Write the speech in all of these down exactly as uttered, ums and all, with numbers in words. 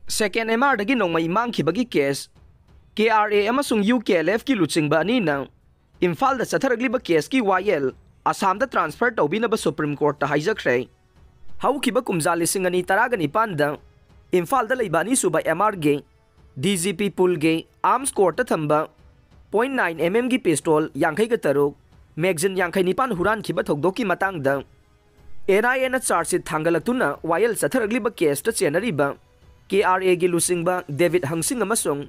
Second M R ꯗꯒꯤ ꯅꯣꯡꯃꯩ ꯃꯥꯡꯈꯤꯕꯒꯤ case, K R A ꯑꯃꯁꯨꯡ U K L F ꯀꯤ ꯂꯨꯆꯤꯡꯕ ꯑꯅꯤꯅ ꯏꯝꯐꯥꯜꯗ ꯆꯠꯊꯔꯛꯂꯤꯕ case ꯀꯤ ꯋꯥꯌꯦꯜ ꯑꯁꯥꯝꯗ transfer ꯇꯧꯕꯤꯅꯕ Supreme Court ꯇ ꯍꯥꯏꯖꯈ꯭ꯔꯦ꯫ ꯍꯧꯈꯤꯕ ꯀꯨꯝꯖꯥ ꯂꯤꯁꯤꯡ ꯑꯅꯤ ꯇꯔꯥꯒ ꯅꯤꯄꯥꯟꯗ ꯏꯝꯐꯥꯜꯗ ꯂꯩꯕ ꯑꯅꯤꯁꯨꯕ M R ꯒꯤ D G P pool ꯒꯤ arms court ꯇ ꯊꯝꯕ point nine M M ꯒꯤ pistol ꯌꯥꯡꯈꯩꯒ ꯇꯔꯨꯛ, magazine ꯌꯥꯡꯈꯩ ꯅꯤꯄꯥꯟ ꯍꯨꯔꯥꯟꯈꯤꯕ ꯊꯧꯗꯣꯛꯀꯤ ꯃꯇꯥꯡꯗ N I A ꯅ charge sheet ꯊꯥꯡꯒꯠꯂꯛꯇꯨꯅ ꯋꯥꯌꯦꯜ ꯆꯠꯊꯔꯛꯂꯤꯕ case ꯇ ꯆꯦꯟꯅꯔꯤꯕ K R A ꯒꯤ ꯂꯨꯆꯤꯡꯕ ꯗꯦꯕꯤꯠ ꯍꯪꯁꯤꯡ ꯑꯃꯁꯨꯡ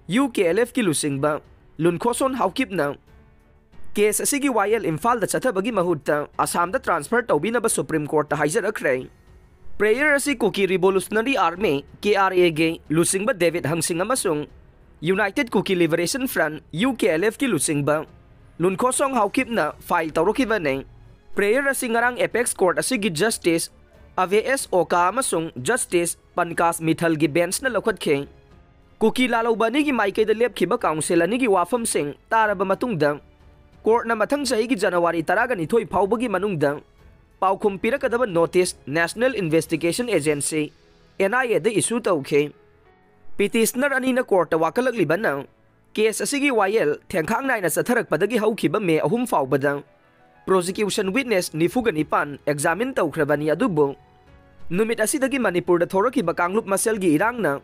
U K L F ꯀꯤ ꯂꯨꯆꯤꯡꯕ ꯂꯨꯟꯈꯣꯁꯣꯟ ꯍꯥꯎꯀꯤꯞꯅ case ꯑꯁꯤꯒꯤ ꯋꯥꯌꯦꯜ ꯏꯝꯐꯥꯜꯗ ꯆꯠꯊꯕꯒꯤ ꯃꯍꯨꯠꯇ ꯑꯁꯥꯝꯗ transfer ꯇꯧꯕꯤꯅꯕ Supreme Court ꯇ ꯍꯥꯏꯖꯔꯛꯈ꯭ꯔꯦ꯫ Prayer ꯑꯁꯤ Kuki Revolutionary Army, K R A ꯒꯤ ꯂꯨꯆꯤꯡꯕ ꯗꯦꯕꯤꯠ ꯍꯪꯁꯤꯡ ꯑꯃꯁꯨꯡ United Kuki Liberation Front, U K L F ꯀꯤ ꯂꯨꯆꯤꯡꯕ ꯂꯨꯟꯈꯣꯁꯣꯡ ꯍꯥꯎꯀꯤꯞꯅ file ꯇꯧꯔꯛꯈꯤꯕꯅꯤ꯫ Prayer ꯑꯁꯤ ꯉꯔꯥꯡ apex court ꯑꯁꯤꯒꯤ Justice ꯑꯚꯦ ꯑꯦꯁ ꯑꯣꯀꯥ ꯑꯃꯁꯨꯡ Justice ꯄꯟꯀꯥꯖ ꯃꯤꯊꯜꯒꯤ bench ꯅ ꯂꯧꯈꯠꯈꯤ꯫ ꯀꯨꯀꯤ ꯂꯥꯜꯍꯧꯕ ꯑꯅꯤꯒꯤ ꯃꯥꯏꯀꯩꯗ ꯂꯦꯞꯈꯤꯕ counsel ꯑꯅꯤꯒꯤ ꯋꯥꯐꯝꯁꯤꯡ ꯇꯥꯔꯕ ꯃꯇꯨꯡꯗ, court ꯅ ꯃꯊꯪ ꯆꯍꯤꯒꯤ January ꯇꯔꯥꯒ ꯅꯤꯊꯣꯏ ꯐꯥꯎꯕꯒꯤ ꯃꯅꯨꯡꯗ ꯄꯥꯎꯈꯨꯝ ꯄꯤꯔꯛꯀꯗꯕ notice National Investigation Agency, N I A the issue ꯇꯧꯈꯤ꯫ Petitioner ꯑꯅꯤꯅ court ꯇ ꯋꯥꯀꯠꯂꯛꯂꯤꯕꯅ case ꯑꯁꯤꯒꯤ ꯋꯥꯌꯦꯜ ꯊꯦꯡꯈꯥꯡ ꯅꯥꯏꯅ ꯆꯠꯊꯔꯛꯄꯗꯒꯤ ꯍꯧꯈꯤꯕ May ꯑꯍꯨꯝ ꯐꯥꯎꯕꯗ prosecution witness ꯅꯤꯐꯨꯒ ꯅꯤꯄꯥꯟ examine ꯇꯧꯈ꯭ꯔꯕꯅꯤ, ꯑꯗꯨꯕꯨ ꯅꯨꯃꯤꯠ ꯑꯁꯤꯗꯒꯤ ꯃꯅꯤꯄꯨꯔꯗ ꯊꯣꯔꯛꯈꯤꯕ ꯀꯥꯡꯂꯨꯞ ꯃꯁꯦꯜꯒꯤ ꯏꯔꯥꯡꯅ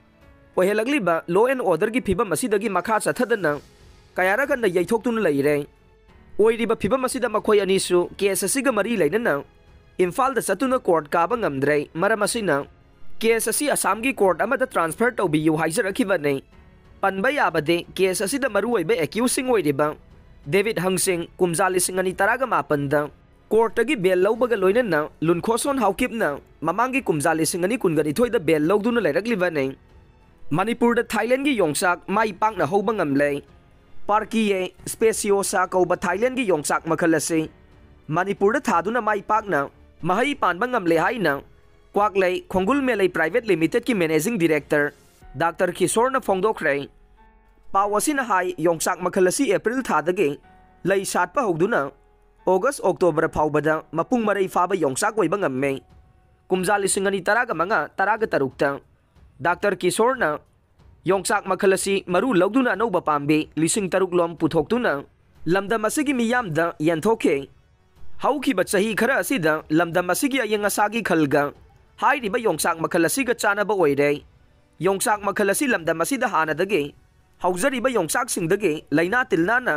ꯑꯣꯏꯍꯜꯂꯛꯂꯤꯕ law and order ꯒꯤ ꯐꯤꯕꯝ ꯑꯁꯤꯗꯒꯤ ꯃꯈꯥ ꯆꯠꯊꯗꯅ ꯀꯌꯥꯔꯛ ꯍꯟꯅ ꯌꯩꯊꯣꯛꯇꯨꯅ ꯂꯩꯔꯦ꯫ ꯑꯣꯏꯔꯤꯕ ꯐꯤꯕꯝ ꯑꯁꯤꯗ ꯃꯈꯣꯏ ꯑꯅꯤꯁꯨ case ꯑꯁꯤꯒ ꯃꯔꯤ ꯂꯩꯅꯅ ꯏꯝꯐꯥꯜꯗ ꯆꯠꯇꯨꯅ court ꯀꯥꯕ ꯉꯝꯗ꯭ꯔꯦ꯫ ꯃꯔꯝ ꯑꯁꯤꯅ case ꯑꯁꯤ ꯑꯁꯥꯝꯒꯤ court ꯑꯃꯗ transfer ꯇꯧꯕꯤꯌꯨ ꯍꯥꯏꯖꯔꯛꯈꯤꯕꯅꯤ꯫ ꯄꯟꯕ ꯌꯥꯕꯗꯤ, case ꯑꯁꯤꯗ ꯃꯔꯨꯑꯣꯏꯕ accused ꯁꯤꯡ ꯑꯣꯏꯔꯤꯕ ꯗꯦꯕꯤꯠ ꯍꯪꯁꯤꯡ ꯀꯨꯝꯖꯥ ꯂꯤꯁꯤꯡ ꯑꯅꯤ ꯇꯔꯥꯒ ꯃꯥꯄꯟꯗ court ꯇꯒꯤ bail ꯂꯧꯕꯒ ꯂꯣꯏꯅꯅ ꯂꯨꯟꯈꯣꯁꯣꯟ ꯍꯥꯎꯀꯤꯞꯅ ꯃꯃꯥꯡꯒꯤ ꯀꯨꯝꯖꯥ ꯂꯤꯁꯤꯡ ꯑꯅꯤ ꯀꯨꯟꯒ ꯅꯤꯊꯣꯏꯗ bail ꯂꯧꯗꯨꯅ ꯂꯩꯔꯛꯂꯤꯕꯅꯤ꯫ ꯃꯅꯤꯄꯨꯔꯗ ꯊꯥꯏꯂꯦꯟꯒꯤ ꯌꯣꯡꯆꯥꯛ ꯃꯥꯏ ꯄꯥꯛꯅ ꯍꯧꯕ ꯉꯝꯂꯦ꯫ Parkia speciosa ꯀꯧꯕ ꯊꯥꯏꯂꯦꯟꯒꯤ ꯌꯣꯡꯆꯥꯛ ꯃꯈꯜ ꯑꯁꯤ ꯃꯅꯤꯄꯨꯔꯗ ꯊꯥꯗꯨꯅ ꯃꯥꯏ ꯄꯥꯛꯅ ꯃꯍꯩ ꯄꯥꯟꯕ ꯉꯝꯂꯦ ꯍꯥꯏꯅ ꯀ꯭ꯋꯥꯛꯂꯩ ꯈꯣꯡꯒꯨꯜ ꯃꯦꯂꯩ Private Limited ꯀꯤ Managing Director Doctor ꯀꯤꯁꯣꯔꯅ ꯐꯣꯡꯗꯣꯛꯈ꯭ꯔꯦ꯫ ꯄꯥꯎ ꯑꯁꯤꯅ ꯍꯥꯏ, ꯌꯣꯡꯆꯥꯛ ꯃꯈꯜ ꯑꯁꯤ April ꯊꯥꯗꯒꯤ ꯂꯩ ꯁꯥꯠꯄ ꯍꯧꯗꯨꯅ August October ꯐꯥꯎꯕꯗ ꯃꯄꯨꯡ ꯃꯔꯩ ꯐꯥꯕ ꯌꯣꯡꯆꯥꯛ ꯑꯣꯏꯕ ꯉꯝꯃꯦ꯫ ꯀꯨꯝꯖꯥ ꯂꯤꯁꯤꯡ ꯑꯅꯤ ꯇꯔꯥꯒ ꯃꯉꯥ ꯇꯔꯥꯒ ꯇꯔꯨꯛꯇ ꯗꯥꯛꯇꯔ ꯀꯤꯁꯣꯔꯅ ꯌꯣꯡꯆꯥꯛ ꯃꯈꯜ ꯑꯁꯤ ꯃꯔꯨ ꯂꯧꯗꯨꯅ ꯑꯅꯧꯕ ꯄꯥꯝꯕꯤ ꯂꯤꯁꯤꯡ ꯇꯔꯨꯛ ꯂꯣꯝ ꯄꯨꯊꯣꯛꯇꯨꯅ ꯂꯝꯗꯝ ꯑꯁꯤꯒꯤ ꯃꯤꯌꯥꯝꯗ ꯌꯦꯟꯊꯣꯛꯈꯤ꯫ ꯍꯧꯈꯤꯕ ꯆꯍꯤ ꯈꯔ ꯑꯁꯤꯗ ꯂꯝꯗꯝ ꯑꯁꯤꯒꯤ ꯑꯏꯪ ꯑꯁꯥꯒꯤ ꯈꯜꯒ ꯍꯥꯏꯔꯤꯕ ꯌꯣꯡꯆꯥꯛ ꯃꯈꯜ ꯑꯁꯤꯒ ꯆꯥꯅꯕ ꯑꯣꯏꯔꯦ꯫ ꯌꯣꯡꯆꯥꯛ ꯃꯈꯜ ꯑꯁꯤ ꯂꯝꯗꯝ ꯑꯁꯤꯗ ꯍꯥꯟꯅꯗꯒꯤ ꯍꯧꯖꯔꯤꯕ ꯌꯣꯡꯆꯥꯛꯁꯤꯡꯗꯒꯤ ꯂꯥꯏꯅꯥ ꯇꯤꯜꯅꯥꯅ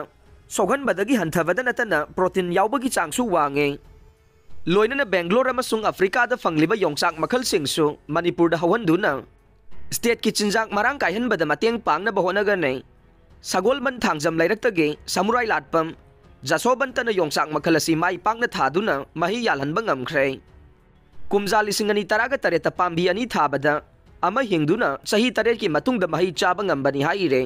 ꯁꯣꯛꯍꯟꯕꯗꯒꯤ ꯍꯟꯊꯕꯗ ꯅꯠꯇꯅ ꯄ꯭ꯔꯣꯇꯤꯟ ꯌꯥꯎꯕꯒꯤ ꯆꯥꯡꯁꯨ ꯋꯥꯡꯉꯤ꯫ ꯂꯣꯏꯅꯅ ꯕꯦꯡꯒ꯭ꯂꯣꯔ ꯑꯃꯁꯨꯡ ꯑꯐ꯭ꯔꯤꯀꯥꯗ ꯐꯪꯂꯤꯕ ꯌꯣꯡꯆꯥꯛ ꯃꯈꯜꯁꯤꯡꯁꯨ ꯃꯅꯤꯄꯨꯔꯗ ꯍꯧꯍꯟꯗꯨꯅ ꯁ꯭ꯇꯦꯠꯀꯤ ꯆꯤꯟꯖꯥꯛ ꯃꯔꯥꯡ ꯀꯥꯏꯍꯟꯕꯗ ꯃꯇꯦꯡ ꯄꯥꯡꯅꯕ ꯍꯣꯠꯅꯒꯅꯤ꯫ ꯁꯒꯣꯜꯕꯟ ꯊꯥꯡꯖꯝ ꯂꯩꯔꯛꯇꯒꯤ ꯁꯃꯨꯔꯥꯏ ꯂꯥꯠꯄꯝ ꯖꯁꯣꯕꯟꯇꯅ ꯌꯣꯡꯆꯥꯛ ꯃꯈꯜ ꯑꯁꯤ ꯃꯥꯏ ꯄꯥꯛꯅ ꯊꯥꯗꯨꯅ ꯃꯍꯩ ꯌꯥꯜꯍꯟꯕ ꯉꯝꯈ꯭ꯔꯦ꯫ ꯀꯨꯝꯖꯥ ꯂꯤꯁꯤꯡ ꯑꯅꯤ ꯇꯔꯥꯒ ꯇꯔꯦꯠꯇ ꯄꯥꯝꯕꯤ ꯑꯅꯤ ꯊꯥꯕꯗ ꯑꯃ ꯍꯤꯡꯗꯨꯅ ꯆꯍꯤ ꯇꯔꯦꯠꯀꯤ ꯃꯇꯨꯡꯗ ꯃꯍꯩ ꯆꯥꯕ ꯉꯝꯕꯅꯤ ꯍꯥꯏꯔꯦ꯫